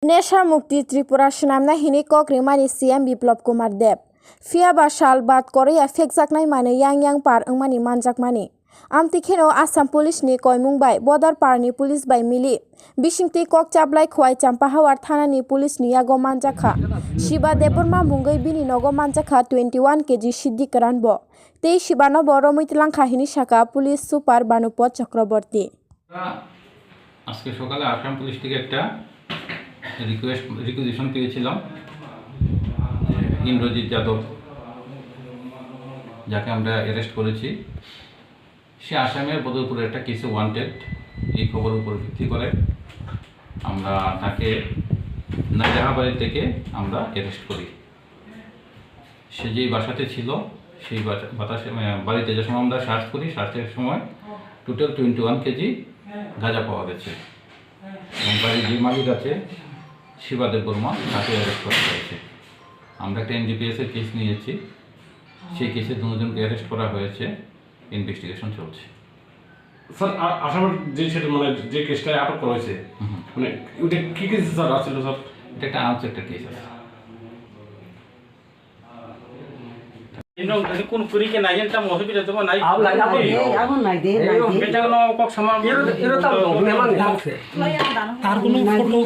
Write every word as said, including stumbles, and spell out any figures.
Nesha Mukti Tripura swnamna hini kok ringmani C M Biplab Kumar Deb. Phiya ba sal bad koroya phekjaknai manwi yang yang par wngmani manjakmani. Amtwi kheno Assam Police ni koimung bai Bodor Parni Police bai mili bisingtwi kok chaplai Khowai Champahawar Thana ni Police ni yago manjakha Shiba Debbarma mungwi bini nogo manjakha twenty one K G siddi kwran bo. Tei Shiba no bo romwi twlangkha hini sakha Police Super Banupad Chakraborty. আজকে সকালে আসাম পুলিশ থেকে একটা request, requisition পেয়েছিলাম যে ইন্দ্রজিৎ যাদব, যাকে আমরা অ্যারেস্ট করেছি, সে আসামের বদরপুরে একটা কেসে ওয়ান্টেড। এই খবর উপর ভিত্তি করে আমরা তাকে নাজাহাবাড়ি থেকে আমরা অ্যারেস্ট করি। সে যেই বাসাতে ছিল, সেই বাসা-, বাতাসে, আহ, বাড়িতে যে সময় আমরা সার্চ করি, সার্চের সময় টোটাল টোয়েন্টি ওয়ান কেজি গাঁজা পাওয়া গেছে। এবং বাড়ির যে মালিক আছে, শিবা দেববর্মা, তাকে অ্যারেস্ট করা হয়েছে। আমরা একটা এনডিপিএস এর কেস নিয়েছি, সেই কেসে দুজনকে অ্যারেস্ট করা হয়েছে, ইনভেস্টিগেশন চলছে। স্যার, আ-, আসামের যে সেটা, মানে, যে কেসটায় আটক করা হয়েছে, হুম। মানে, ওটা কি কেস স্যার আসছিল স্যার? এটা একটা আর্মস একটা কেস আছে। Ino, ini kun kuri ke nai, enta mo hobi da to nai. Abo nai, abo nai. Eh, abo nai de, nai de. Beta no kok sama. Iro, iro ta problem ani. Tar kuno photo